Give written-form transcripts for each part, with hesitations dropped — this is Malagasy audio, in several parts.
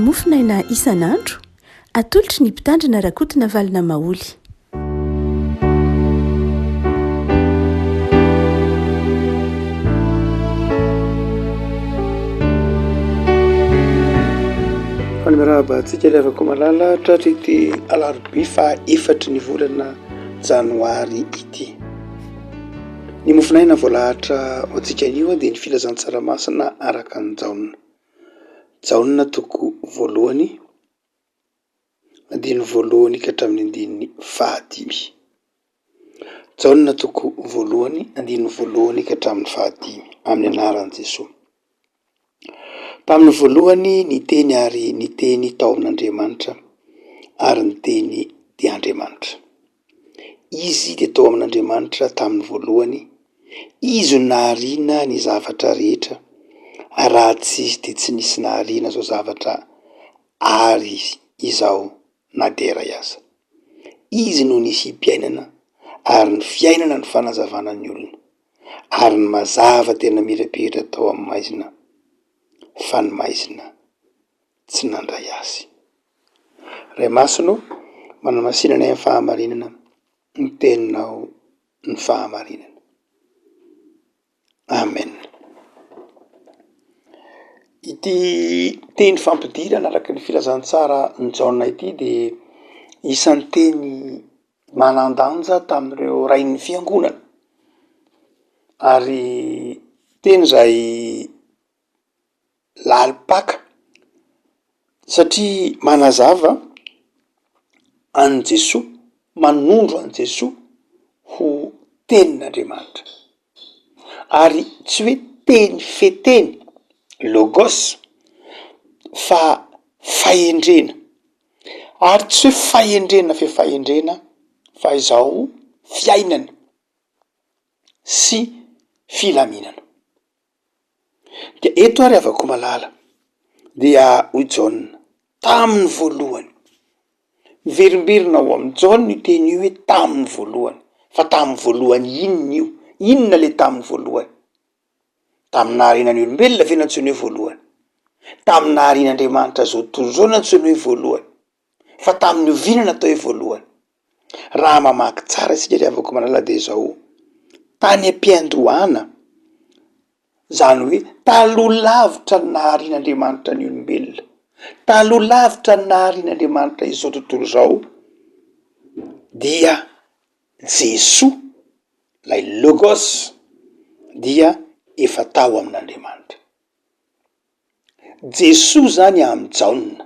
Mofonaina isan'andro, atolotry ny Mpitandrina Rakotonavalona Maholy. Faly miarahaba antsika ry havako malala tratry ity alarobia faha efatry ny volana janoary ity. Ny mofonaina voalahatra ho antsika anio dia ny filazantsara masina araka an'i Jaona. Jaona toko voalohany, andininy voalohany ka hatramin'ny andininy fahadimy. Jaona toko voalohany, andininy voalohany ka hatramin'ny fahadimy, amin'ny anaran'i Jesoa. Tamin'ny voalohany ny Teny ary ny Teny tao amin'Andriamanitra ary ny Teny dia Andriamanitra. Izy dia tao amin'Andriamanitra tamin'ny voalohany, Izy no nahariana ny zavatra rehetra, ary raha tsy Izy dia tsy nisy nahariana izao zavatra ary izao na dia iray aza. Izy no nisiam-piainana ary ny fiainana no fanazavana ny olona, ary ny mazava dia namirapiratra tao amin'ny maizina, fa ny maizina tsy nandray azy. Ray Masina ô, manamasina anay amin'ny fahamarinana, ny teninao ny fahamarinana. Amen. Ity teny fampidirana araka ny filazantsara ny Jaona ity dia isan'ny teny manan-danja tamin'ireo rain'ny fiangonana ary teny izay lalim-paka satria manazava an'i Jesoa, manondro an'i Jesoa ho tenin'Andriamanitra ary tsy hoe teny feteny, logos, fa fahendrena ary tsy hoe fahendrena fe fahendrena fa izao fiainana sy filaminana. Dia eto ary havako malala dia hoy Jaona, tamin'ny voalohany, miverimberina ao amin'i Jaona io teny io hoe tamin'ny voalohany, fa tamin'ny voalohany inona io? Inona le tamin'ny voalohany? Tamin'ny nahariana ny olombelona ve no antsoina hoe voalohany? Tamin'ny naharian'Andriamanitra izao tontolo izao no antsoina hoe voalohany? Fa tamin'ny oviana no atao hoe voalohany? Raha mamaky tsara isika ry havako malala dia izao, tany am-piandohana, izany hoe taloha lavitra ny naharian'Andriamanitra ny olombelona, taloha lavitra ny naharian'Andriamanitra izao tontolo izao dia Jesoa ilay Logos dia efa tao amin'Andriamanitra. Jesoa zany amin'i Jaona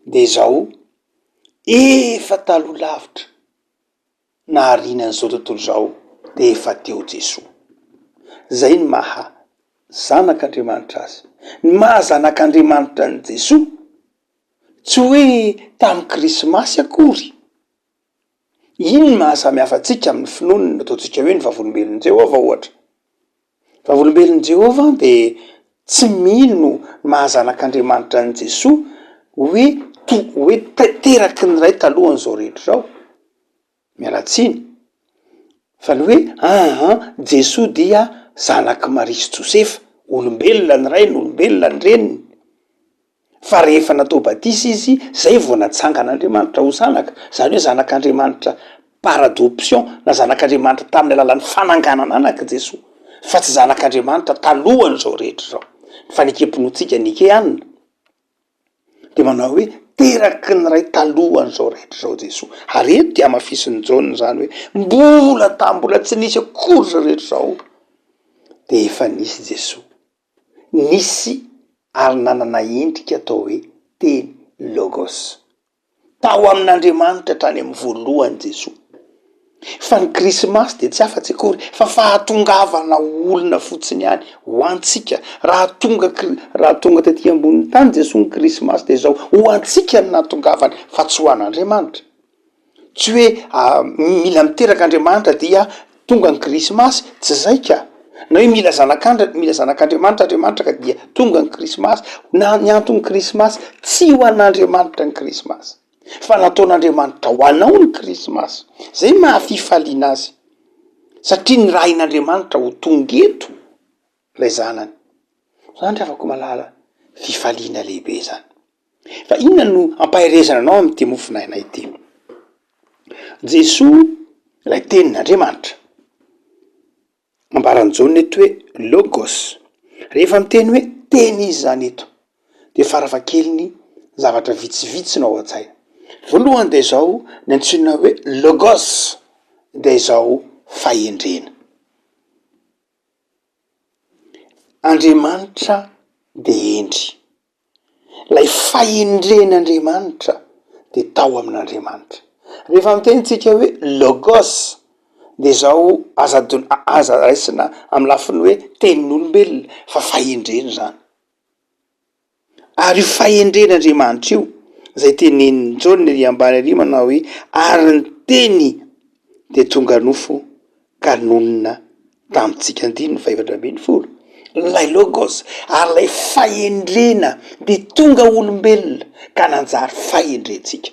de izao, efa taloha lavitra nahariana an'izao tontolo izao de efa teo Jesoa. Zay ny maha zanak'Andriamanitra azy. Ny maha zanak'Andriamanitra an'i Jesoa tsy hoe tamin'ny krismasy akory. Ino ny maha samy hafa antsika amin'ny finoana ataontsika hoe ny vavolombelon'i Jehovah ohatra? Vavolombelon'i Jehovah dia tsy mino ny maha zanak'Andriamanitra an'i Jesoa hoe to hoe teraky ny Ray talohan'izao rehetra izao. Miala tsiny. Fa ny hoe aa Jesoa dia zanak'i Maria sy Josefa, olombelona ny rainy, olombelona ny reniny. Fa rehefa natao batisa izy, zay vao natsangan'Andriamanitra ho zanaka, zany hoe zanak'Andriamanitra par adoption na zanak'Andriamanitra tamin'ny alalan'ny fananganana anaka Jesoa, fa tsy zanak'Andriamanitra talohan'izao rehetra izao. Ny fanekem-pinoantsika nikeana dia manao hoe teraky ny Ray talohan'izao rehetra izao Jesoa. Ary eto dia hamafisin'i Jaona izany hoe mbola tamin'ny mbola tsy nisy akory izao rehetra izao dia efa nisy Jesoa. Nisy ary nanana endrika atao hoe Teny, Logos. Tao amin'Andriamanitra hatrany amin'ny voalohany Jesoa. Fa ny Krismasy dia tsy afa-tsy akory fa fahatongavana ho olona fotsiny ihany ho antsika. Raha tonga kri- raha tonga tety ambonin'ny tany Jesoa ny Krismasy dia izao, ho antsika no nahatongavany fa tsy ho an'Andriamanitra. Tsy hoe mila miteraka Andriamanitra dia tonga ny krismasy, tsy zay ka! Na hoe mila zanak'andra, mila zanak'Andriamanitra Andriamanitra ka dia tonga ny krismasy, na ny anton'ny krismasy, tsy ho an'Andriamanitra ny krismasy, fa nataon'Andriamanitra ho anao ny krismasy, zay maha fifaliana azy, satria nirahin'Andriamanitra ho tonga eto ilay zanany, zany ry havako malala, fifaliana lehibe zany. Fa inona no ampaherezana anao amin'ity mofonaina ity? Jesoa ilay tenin'Andriamanitra. Ambaran'i Jaona eto hoe logos. Rehefa miteny hoe teny izy izany eto dia farafahakeliny zavatra vitsivitsy no ao an-tsaina. Voalohany dia izao, ny antsoina hoe logos dia izao fahendrena. Andriamanitra dia hendry. Ilay fahendren'Andriamanitra dia tao amin'Andriamanitra. Rehefa miteny tsika hoe logos dia izao aza adino, aza raisina amin'ny lafiny hoe tenin'olombelona fa fahendrena izany. Ary io fahendren'Andriamanitra io izay tenenin'i Jaona ery ambany ery manao hoe ary ny teny dia tonga nofo ka nonina tamintsika andininy fahefatra 14. Ilay logos ary ilay fahendrena dia tonga olombelona ka nanjary fahendrentsika.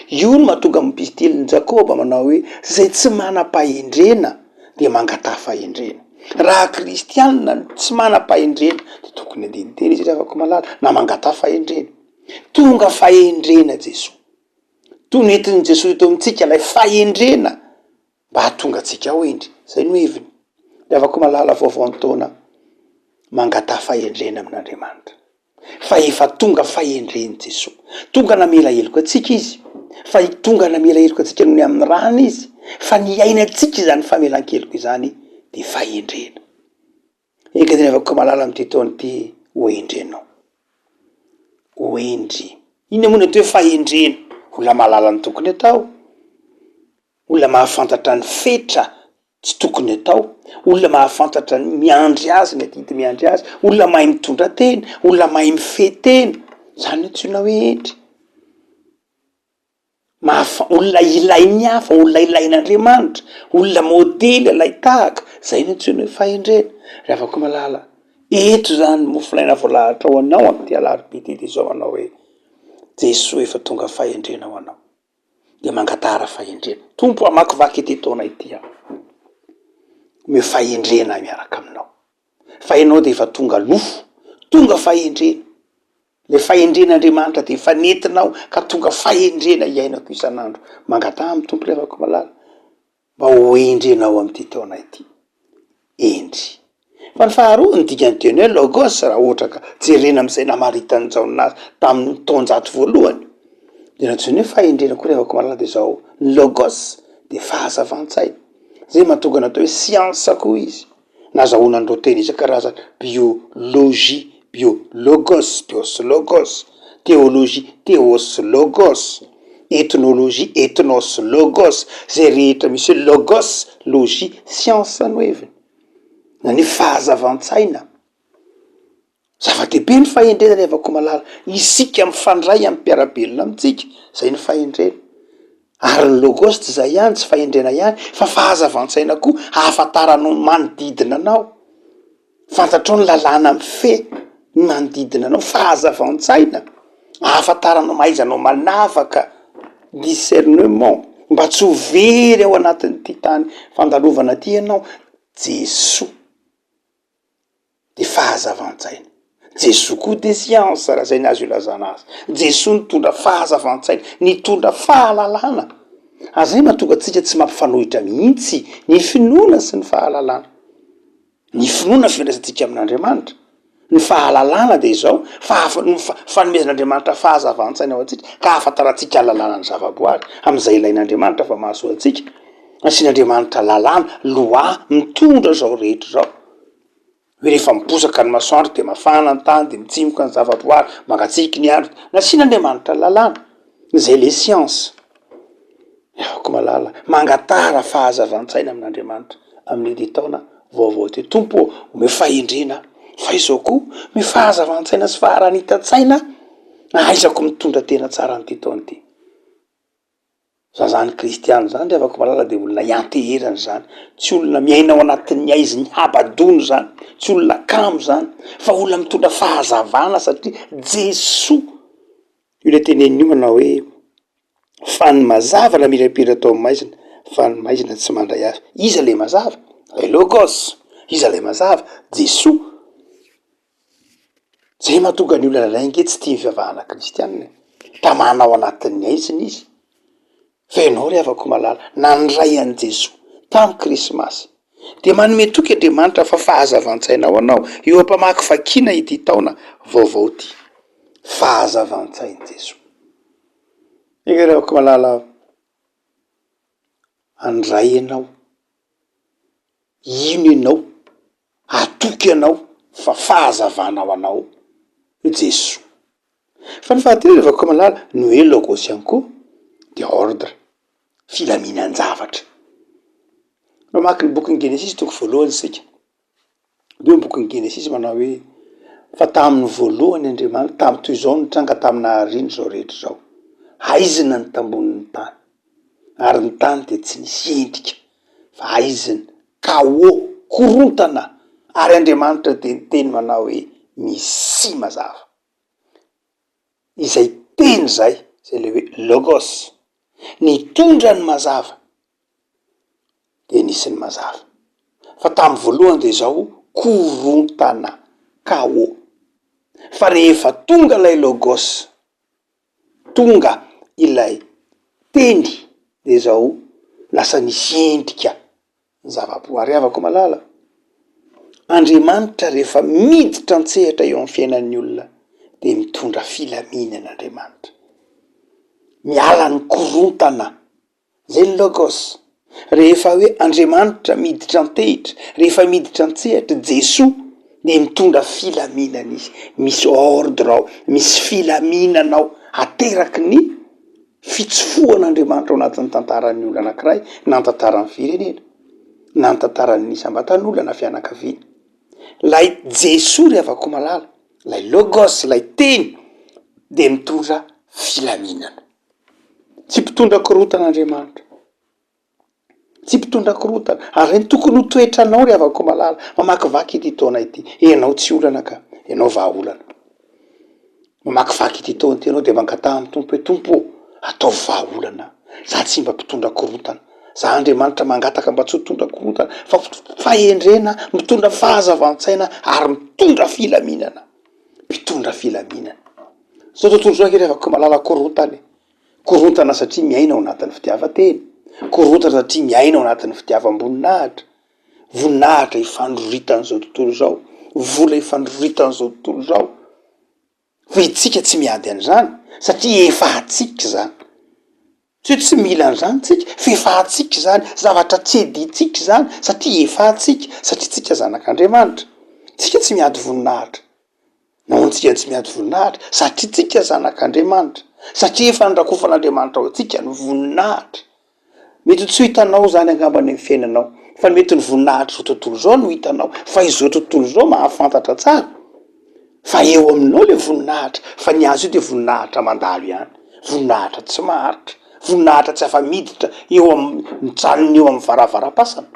Io no mahatonga ny epistilin'i Jakoba manao hoe izay tsy manam-pahendrena dia mangataha fahendrena. Raha kristianina no tsy manam-pahendrena dia tokony handini-tena izy ry havako malala na mangataha fahendrena. Tonga fahendrena Jesoa. Toa nentin'i Jesoa teto amintsika ilay fahendrena mba hahatonga antsika ho hendry. Izay no heviny. Ry havako malala vaovao ny taona, mangataha fahendrena amin'Andriamanitra. Fa efa tonga fahendren'i Jesoa. Tonga namela heloka antsika Izy. Fa tonga namela heloka antsika noho ny amin'ny rany Izy. Fa ny iainantsika izany famelan-keloka izany dia fahendrena. Enga anie ry malala amin'ity taona ity ho hendry ianao. Ho hendry. Inona moa ny atao hoe fahendrena? Olona mahalala ny tokony atao. Olona mahafantatra ny fetra tsy tokony atao. Olona mahafantatra ny miandry azy, ny adidy miandry azy. Olona mahay mitondra tena, olona mahay mifehy tena. Izany no antsoina hoe hendry. Mahafa- olona ilain'ny hafa, olona ilain'Andriamanitra, olona modely alain-tahaka, zay no antsoina hoe fahendrena. Ry havako malala, eto izany ny mofonaina voalahatra ho anao amin'ity alarobia ity dia izao manao hoe, Jesoa efa tonga fahendrena ho anao, dia mangatahara fahendrena. Tompo hamakivaky ity taona ity aho, omeo fahendrena ahy miaraka aminao, fa ianao dia efa tonga nofo, tonga fahendrena. Ilay fahendren'Andriamanitra dia efa nentinao ka tonga fahendrena iainako isan'andro. Mangataha amin'ny Tompo ry havako malala mba ho hendry ianao amin'ity taona ity. Hendry. Fa ny faharoa, ny dikan'ny teny hoe logos raha ohatra ka jerena amin'izay namaritan'i Jaona azy tamin'ny taonjato voalohany dia nantsoiny hoe fahendrena koa ry havako malala dia izao, ny logos dia fahazavan-tsaina. Izay mahatonga ny atao hoe siansa koa izy. Nazahoana an'ireo teny isan-karazany, biologie, biologos, bios logos, theologie, theos logos, ethnologie, ethnos logos, izay rehetra misy hoe logos, logie, siansa no heviny, na ny fahazavan-tsaina. Zava-dehibe ny fahendrena ry havako malala, isika mifandray amin'ny mpiara-belona amintsika, zay ny fahendrena. Ary ny logos tsy zay ihany, tsy fahendrena ihany, fa fahazavan-tsaina koa ahafantaranao ny manodidina anao. Fantatrao ny lalàna mifehy ny manodidina anao, fahazavan-tsaina ahafantaranao, ahaizanao manavaka, discernement, mba tsy ho very ao anatin'ity tany fandalovana ity ianao, Jesoa. dia fahazavan-tsaina. Jesoa koa dia siansa raha izay ny azo ilazana azy. Jesoa nitondra fahazavan-tsaina, nitondra fahalalana. Ary izay mahatonga antsika tsy mampifanohitra mihitsy ny finoana sy ny fahalalana. Ny finoana fifandraisantsika amin'Andriamanitra. Ny fahalalana dia izao, fahafa- ny fa- fanomezan'Andriamanitra fahazavan-tsaina ho antsika ka ahafantarantsika lalàna ny zavaboary amin'izay ilain'Andriamanitra fa mahasoa antsika. Nasian'Andriamanitra lalàna, loi, mitondra izao rehetra izao. Hoe rehefa miposaka ny masoandro dia mafana ny tany, dia mitsimoka ny zavaboary, mangatsiaka ny andro. Nasian'Andriamanitra lalàna, izay le siansa. Ry malala, mangatahara fahazavan-tsaina amin'Andriamanitra amin'ity taona vaovao ity. Tompo ô, omeo fahendrena aho, fa izao koa, omeo fahazavan-tsaina sy faharanitan-tsaina ahaizako mitondra tena tsara amin'ity taona ity. Za zany kristiana zany ry havako malala de olona ianteherana zany, tsy olona miaina ao anatin'ny haizin'ny habadoana zany, tsy olona kamo zany, fa olona mitondra fahazavana satria Jesoa io le teneniny io manao hoe fa ny mazava namirapiratra tao amin'ny maizina fa ny maizina tsy mandray azy. Iza le mazava? Ilay logos. Iza ilay mazava? Jesoa. Zay mahatonga ny olona iray ange tsy tia ny fivavahana kristianina e. Tamana ao anatin'ny haizina izy. Fa ianao ry havako malala, nandray an'i Jesoa tamin'ny krismasy, dia manome toky Andriamanitra fa fahazavan-tsaina ho anao eo am-pamakivakiana ity taona vaovao ity. Fahazavan-tsain'i Jesoa. Eka ry havako malala, handray ianao, hino ianao, hatoky ianao fa fahazavana ho anao Jesoa. Fa ny fahatelo ry Vakomalala, ny hoe logos ihany koa dia ordre, filaminan-javatra. Mamaky ny bokin'ny Genesisy toko voalohany isika, eo ny bokin'ny Genesisy manao hoe fa tamin'ny voalohany Andriamanitra, tamin'ny toy izao no nitranga tamin'ny nahariany izao rehetra izao, haizina ny tambonin'ny tany, ary ny tany dia tsy nisy endrika fa haizina, chaos, korontana, ary Andriamanitra dia niteny manao hoe misia mazava. Izay teny izay, izay ilay hoe logos, nitondra ny mazava, dia nisy ny mazava. Fa tamin'ny voalohany dia izao, korontana, chaos. Fa rehefa tonga ilay logos, tonga ilay teny, dia izao, lasa nisy endrika Ny zava-boary havako malala. Andriamanitra rehefa miditra an-tsehatra eo amin'ny fiainan'ny olona dia mitondra filaminana Andriamanitra. Miala ny korontana. Zay ny logos. Rehefa hoe Andriamanitra miditra an-tehitra, rehefa miditra an-tsehatra Jesoa dia mitondra filaminana izy. Misy ordre ao, misy filaminana ao ateraky ny fitsofohan'Andriamanitra ao anatin'ny tantaran'ny olona anankiray na ny tantaran'ny firenena na ny tantaran'ny isam-batan'olona na fianakaviana. Ilay Jesoa ry havako malala, ilay Logos, ilay Teny dia mitondra filaminana. Tsy mpitondra korontana Andriamanitra. Tsy mpitondra korontana. Ary izay no tokony ho toetranao ry havako malala, mamakivaky ity taona ity. Ianao tsy olana ka, ianao vahaolana. Mamakivaky ity taona ity ianao dia mangataha amin'ny Tompo hoe, Tompo ô, ataovy vahaolana aho. Za tsy mba mpitondra korontana. Za Andriamanitra mangataka mba tsy ho tondra korontana, fa fahendrena, mitondra fahazavan-tsaina ary mitondra filaminana. Mpitondra filaminana. Zao tontolo izao ange ry havako malala korontana e. Korontana satria miaina ao anatin'ny fitiavan-tena, korontana satria miaina ao anatin'ny fitiavam-boninahitra, voninahitra ifandroritan'izao tontolo izao, vola ifandroritan'izao tontolo izao, fa itsika tsy miady an'izany satria efa antsika izany, tsy hoe tsy mila an'izany tsika fa efa antsika izany, zavatra tsy edintsika izany satria efa antsika, satria tsika zanak'Andriamanitra, tsika tsy miady voninahitra. Nahoana tsika tsy miady voninahitra? Satria tsika zanak'Andriamanitra. Satria efa norakofan'Andriamanitra ho antsika ny voninahitra. Mety tsy ho hitanao izany angamba any amin'ny fiainanao, fa mety ny voninahitr'izao tontolo izao no hitanao, fa izao tontolo izao mahafantatra tsara fa eo aminao ilay voninahitra, fa ny azy io dia voninahitra mandalo ihany, voninahitra tsy maharitra, voninahitra tsy afa-miditra eo amin'ny, mijanona eo amin'ny varavaram-pasana.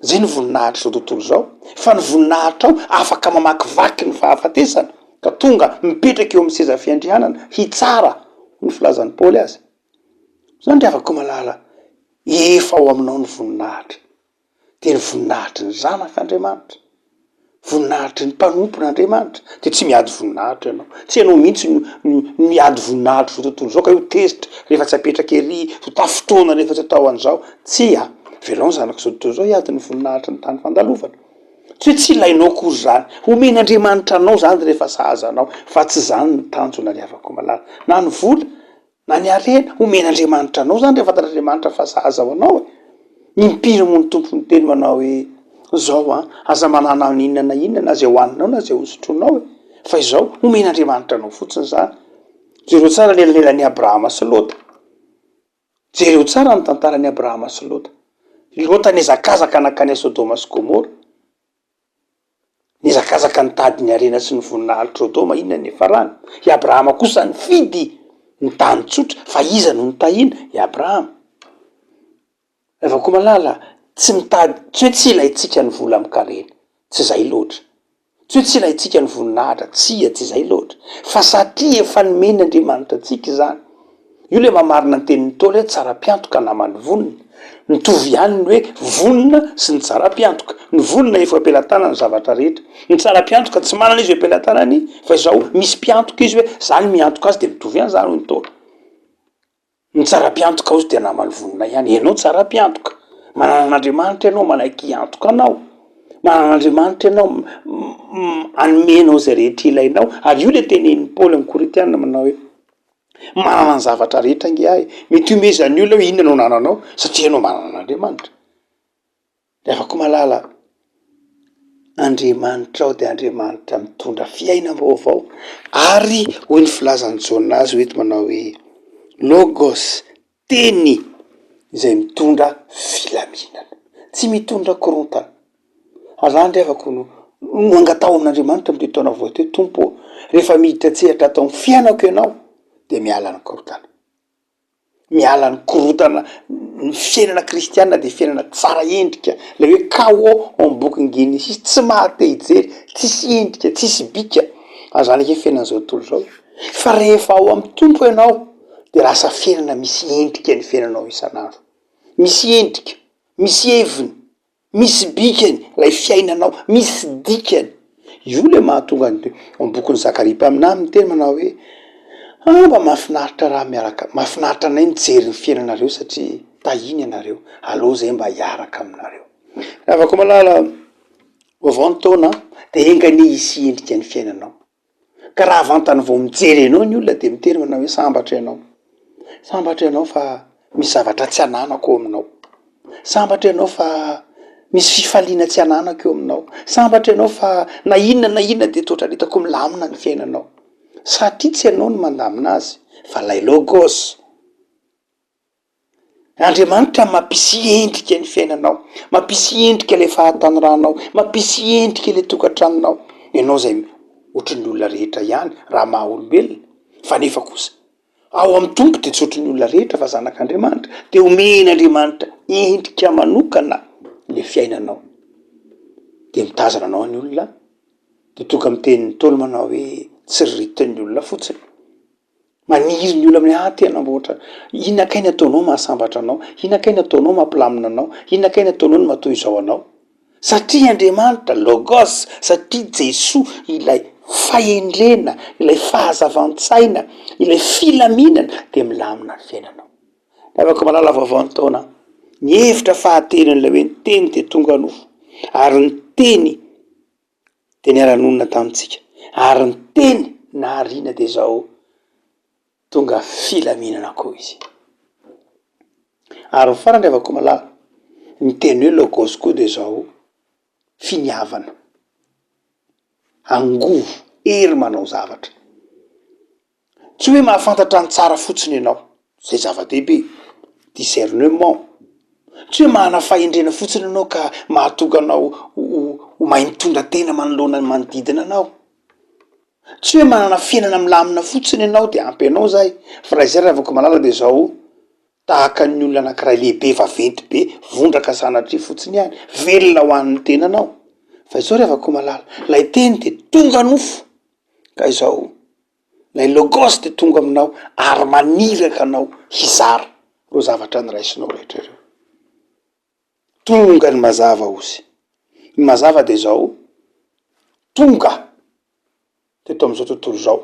Zay ny voninahitr'izao tontolo izao, fa ny voninahitrao afaka mamakivaky ny fahafatesana ka tonga mipetraka eo amin'ny seza fiandrianana hitsara, hoy ny filazan'i Paoly azy. Zany ry havako malala, efa ao aminao ny voninahitra, dia ny voninahitry ny zanak'Andriamanitra. Voninahitry ny mpanompon'Andriamanitra, dia tsy miady voninahitra ianao. Tsy ianao mihitsy no no miady voninahitra izao tontolo izao ka hoe ho tezitra rehefa tsy apetraka ery, ho tafintohina rehefa tsy atao an'izao. Tsia, avelao ny zanak'izao tontolo izao hiady ny voninahitry ny tany fandalovana. Tsy hoe tsy ilainao akory izany. Omen'Andriamanitra anao izany rehefa sahaza anao, fa tsy izany no tanjona ry havako malala. Na ny vola, Na ny harena, omen'Andriamanitra anao zany rehefa fantatr'Andriamanitra fa sahaza ho anao e! Impiry moa ny Tompo niteny manao hoe, zao an, aza manana n'inona na inona na zay hohaninao na zay hosotroinao e! Fa izao, omen'Andriamanitra anao fotsiny zany. Jereo tsara ny elanelan'i Abrahama sy Lota. Jereo tsara ny tantaran'i Abrahama sy Lota. I Lota nihazakazaka nankany Sodoma sy Gomora. Nihazakazaka nitady ny harena sy ny voninahitr'i Sodoma, inona ny niafarany? I Abrahama kosa nifidy ny tany tsotra, fa iza no nitahina? I Abrahama. Ravakomalala, tsy mitady, tsy hoe tsy ilaintsika ny vola amin-karena, tsy izay loatra. Tsy hoe tsy ilaintsika ny voninahitra, tsia, tsy izay loatra. Fa satria efa nomen'Andriamanitra antsika izany. Io ilay mamarina ny tenin'ny Ntaolo hoe tsara mpiantoka naman'ny vonona. Mitovy ihany ny hoe vonona sy ny tsara mpiantoka. Ny vonona efa eo am-pelatanany ny zavatra rehetra. Ny tsara mpiantoka tsy manana izy eo am-pelatanany fa izao misy mpiantoka izy hoe za no miantoka azy dia mitovy ihany zany hoy ny Ntaolo. Ny tsara mpiantoka hozy dia naman'ny vonona ihany. Ianao tsara mpiantoka. Manana an'Andriamanitra ianao manaiky hiantoka anao. Manana an'Andriamanitra ianao hanome anao izay rehetra ilainao. Ary io ilay tenenin'i Paoly amin'ny Korintiana manao hoe manana ny zavatra rehetra ange aho e. Mety hihomezan'ny olona hoe inona no anananao satria ianao manana an'Andriamanitra. Ry havako malala, Andriamanitrao dia Andriamanitra mitondra fiainam-baovao ary hoy ny filazan'i Jaona azy hoety manao hoe logos, teny izay mitondra filaminana, tsy mitondra korontana. Ary zany ry havako no no angataho amin'Andriamanitra amin'ity taona vao ity hoe, Tompo ô, rehefa miditra an-tsehatra ato amin'ny fiainako ianao dia miala ny korontana. Miala ny korontana, ny fiainana kristiana dia fiainana tsara endrika, ilay hoe chaos ao amin'ny bokin'i Genesisy, tsy maha te hijery, tsisy endrika, tsisy bika, ary zany ange fiainan'izao tontolo izao e. Fa rehefa ao amin'ny Tompo ianao dia lasa fiainana misy endrika ny fiainanao isan'andro, misy endrika, misy heviny. Misy bikany ilay fiainanao, misy dikany. Io ilay mahatonga ny ao amin'ny bokin'i Zakaria mpaminany miteny manao hoe, ah mba mahafinaritra raha miaraka, mahafinaritra anay mijery ny fiainanareo satria tahiana ianareo, aleo zay mba hiaraka aminareo. Ry havako malala, vaovao ny taona dia enga anie hisy endrika ny fiainanao. Ka raha vantany vao mijery anao ny olona dia miteny manao hoe sambatra ianao, sambatra ianao fa misy zavatra tsy ananako eo aminao, sambatra ianao fa misy fifaliana tsy ananako eo aminao, sambatra ianao fa na inona na inona dia toa ohatran'ny hitako milamina ny fiainanao, satria tsy ianao no mandamina azy fa ilay logos. Andriamanitra mampisy endrika ny fiainanao, mampisy endrika ilay fahatanoranao, mampisy endrika ilay tokantranonao. Ianao izay ohatry ny olona rehetra ihany raha maha olombelona, fa nefa kosa ao amin'ny Tompo dia tsy ohatry ny olona rehetra fa zanak'Andriamanitra, dia omen'Andriamanitra endrika manokana ilay fiainanao. Dia mitazana anao ny olona, dia tonga amin'ny tenin'ny Ntaolo manao hoe tsiriritin'ny olona fotsiny. Maniry ny olona amin'ny ah te hanamboatra, inona kay ny ataonao mahasambatra anao, inona kay ny ataonao mampilamina anao, inona kay ny ataonao no maha-toy izao anao. Satria Andriamanitra, Logos, satria Jesoa ilay fahendrena, ilay fahazavan-tsaina, ilay filaminana dia milamina ny fiainanao. Ravaka malala vaovao ny taona, ny hevitra fahatelon'ilay hoe ny teny dia tonga nofo ary ny teny dia niara-nonina tamintsika, ary ny teny nahariana dia izao, tonga filaminana koa izy. Ary ny farany ry havako malala, ny teny hoe logos koa dia izao, finiavana, angovo, hery manao zavatra. Tsy hoe mahafantatra ny tsara fotsiny ianao, izay zava-dehibe, discernement. Tsy hoe manana fahendrena fotsiny ianao ka mahatonga anao ho ho mahay mitondra tena manoloana ny manodidina anao. Tsy hoe manana fiainana milamina fotsiny ianao de ampy anao zay, fa raha izay Ravakomalala de zao, tahaka ny olona anankiray lehibe vaventy be, vondraka sanatria fotsiny ihany, velona ho an'ny tenanao. Fa izao ry Ravakomalala, ilay teny de tonga nofo, ka izao. Ilay Logos dia tonga aminao ary maniraka anao hizara ireo zavatra noraisinao rehetra ireo. Tonga ny mazava hozy. Ny mazava dia izao, tonga teto amin'izao tontolo izao,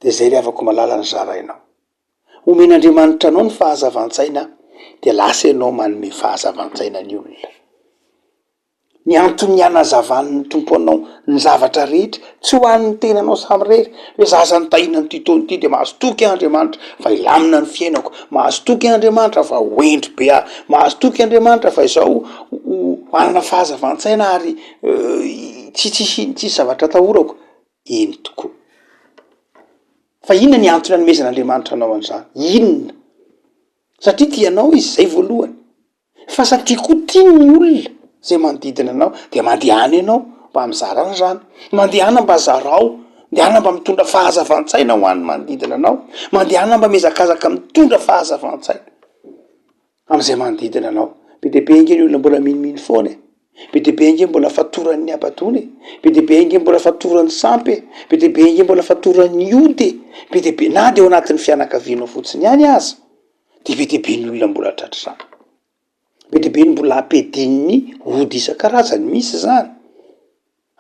dia izay ry havako malala no zarainao. Omen'Andriamanitra anao ny fahazavan-tsaina dia lasa ianao manome fahazavan-tsaina ny olona. Ny antony hanazavan'ny Tompo anao ny zavatra rehetra, tsy ho an'ny tenanao samirery, hoe za zany tahiana amin'ity taona ity de mahazo toky aho Andriamanitra fa hilamina ny fiainako, mahazo toky aho Andriamanitra fa ho hendry be aho, mahazo toky Andriamanitra fa izao ho hanana fahazavan-tsaina ary tsy tsisy tsisy zavatra atahorako, eny tokoa. Fa inona ny antony anomezan'Andriamanitra anao an'izany? Inona? Satria tia anao izy, zay voalohany. Fa satria koa tiany ny olona zay manodidina anao de mandehana ianao mba mizara an'izany, mandehana mba zarao, mandehana mba mitondra fahazavan-tsaina ho an'ny manodidina anao, mandehana mba mihazakazaka mitondra fahazavan-tsaina am'zay manodidina anao. Be dia be ange ny olona mbola minomino foana e. Be dia be ange mbola fatoran'ny habadoana e! Be dia be ange mbola fatoran'ny sampy e! Be dia be ange mbola fatoran'ny ody e! Be dia be, na dia ao anatin'ny fianakavianao fotsiny ihany aza, dia be dia be ny olona mbola tratr'izany. Be dia be ny mbola ampiadian'ny ody isan-karazany, misy izany.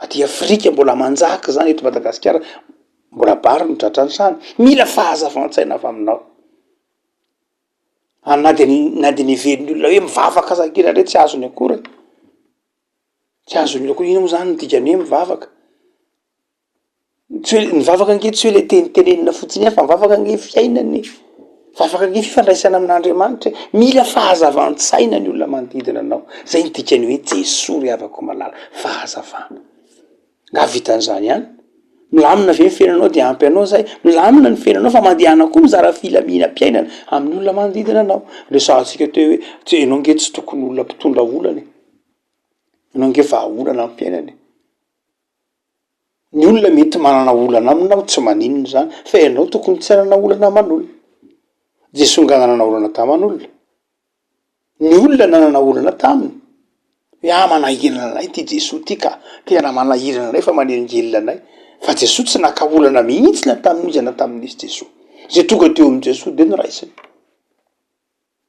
Aty Afrika mbola manjaka izany, eto Madagasikara mbola bary no tratran'izany. Mila fahazavan-tsaina avy aminao. Ary na dia na dia neverin'ny olona hoe mivavaka aza akia nareo tsy azony akory e. Tsy azony akory, inona moa zany ny dikan'ny hoe mivavaka? Tsy hoe, ny vavaka ange tsy hoe le tenitenenina fotsiny ihany fa ny vavaka ange fiainana e, vavaka ange fifandraisana amin'Andriamanitra e, mila fahazavan-tsaina ny olona manodidina anao, zay ny dikan'ny hoe Jesoa ry havako malala, fahazavana. Nga vitan'izany ihany? Milamina ve ny fiainanao dia ampy anao zay? Milamina ny fiainanao fa mandehana koa mizara filaminam-piainana amin'ny olona manodidina anao. Resahantsika teo hoe tsy ianao nge tsy tokony olona mpitondra olana e, ianao nge vahaolana amin'ny fiainana e. Ny olona mety manana olana aminao tsy maninona izany fa ianao tokony tsy hanana olana aman'olona. Jesoa nga nanana olana taman'olona? Ny olona nanana olana taminy hoe ah manahirana anay ity Jesoa ity ka, tena manahirana anay fa manelingelina anay. Fa Jesoa tsy naka olana mihitsy na tamin'iza na tamin'iza Jesoa. Izay tonga teo amin'i Jesoa dia noraisiny.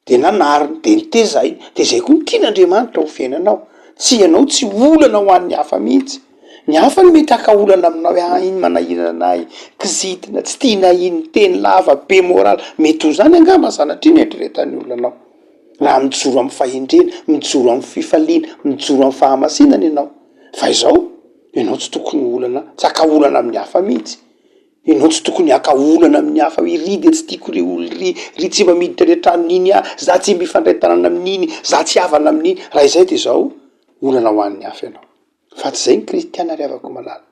De nanariny, de nitezainy, de zay koa no tian'Andriamanitra ho fiainanao. Tsy ianao tsy olana ho an'ny hafa mihitsy. Ny hafa no mety haka olana aminao hoe ah iny manahirana anay, kizitina, tsy tianay iny, miteny lava, be moral. Mety ho zany angamba sanatria ny eritreretan'ny olona anao. Raha mijoro amin'ny fahendrena, mijoro amin'ny fifaliana, mijoro amin'ny fahamasinana ianao. Fa izao, ianao tsy tokony ho olana, tsy haka olana amin'ny hafa mihitsy. Ianao tsy tokony haka olana amin'ny hafa hoe iry dia tsy tiako ry olona iry, ry tsy mba miditra any an-tranon'iny aho, za tsy mifandray tanana amin'iny, za tsy havana amin'iny. Raha izay dia izao, olana ho an'ny hafa ianao. Fa tsy izay ny kristiana ry havako malala.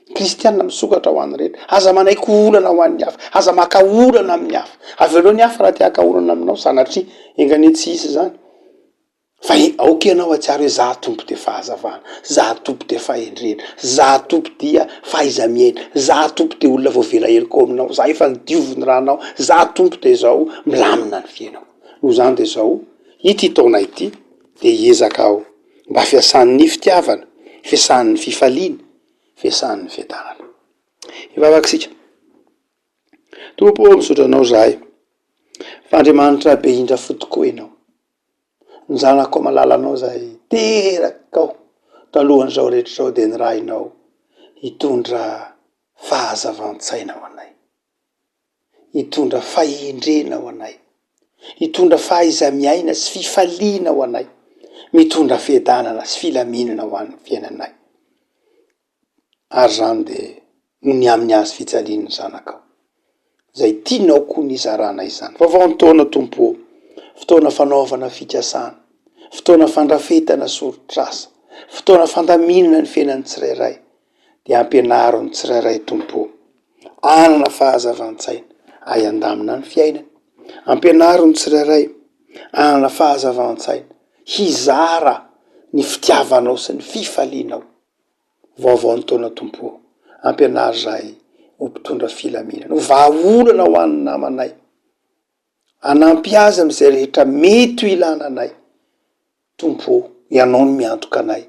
Ny kristiana misokatra ho an'ny rehetra. Aza manaiky olana ho an'ny hafa, aza maka olana amin'ny hafa. Avelao ny hafa raha te haka olana aminao, sanatria, enga anie tsy hisy izany. Fa e, aoka ianao hahatsiaro hoe za Tompo dia fahazavana, za Tompo dia fahendrena, za Tompo dia fahaiza-miaina, za Tompo dia olona voavela heloka ao aminao, za efa nodiovin'ny ranao, za Tompo dia izao, milamina ny fiainako. Noho izany dia izao, ity taona ity dia hiezaka aho mba fiasan'ny fitiavana, fiasan'ny fifaliana, fiasan'ny fiadanana. Hivavaka isika. Tompo ô, misaotra Anao izahay, fa Andriamanitra be indra fo tokoa Ianao. Ny zanakao malalanao izay terakao talohan'izao rehetra izao dia nirahinao hitondra fahazavan-tsaina ho anay, hitondra fahendrena ho anay, hitondra fahaiza-miaina sy fifaliana ho anay, mitondra fiadanana sy filaminana ho an'ny fiainanay. Ary izany dia noho ny amin'ny hazo fijalian'ny Zanakao, izay tianao koa ny hizarana izany. Vaovao ny taona, Tompo ô, fotoana fanaovana fikasana, fotoana fandrafetana soritr'asa, fotoana fandaminana ny fiainan'ny tsirairay, dia ampianaro ny tsirairay, Tompo ô, hanana fahazavan-tsaina hahay handamina ny fiainany. Ampianaro ny tsirairay hanana fahazavan-tsaina hizara ny fitiavanao sy ny fifalianao. Vaovao ny taona Tompo ô, ampianaro zahay ho mpitondra filaminana, ho vahaolana ho an'ny namanay, hanampy azy amin'izay rehetra mety ho ilana anay. Tompo ô, Ianao no miantoka anay,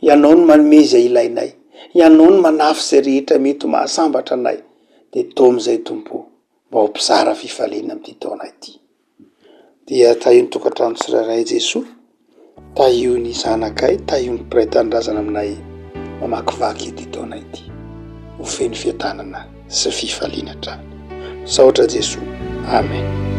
Ianao no manome izay ilainay, Ianao no manafy izay rehetra mety ho mahasambatra anay, dia taomy izay Tompo ô, mba ho mpizara fifaliana amin'ity taona ity. Dia tahio ny tokantrano tsirairay Jesoa, tahio ny zanakay, tahio ny mpiray tanindrazana aminay mamakivaky ity taona ity. Ho feno fiadanana sy fifaliana hatrany. Misaotra Jesoa. Amen.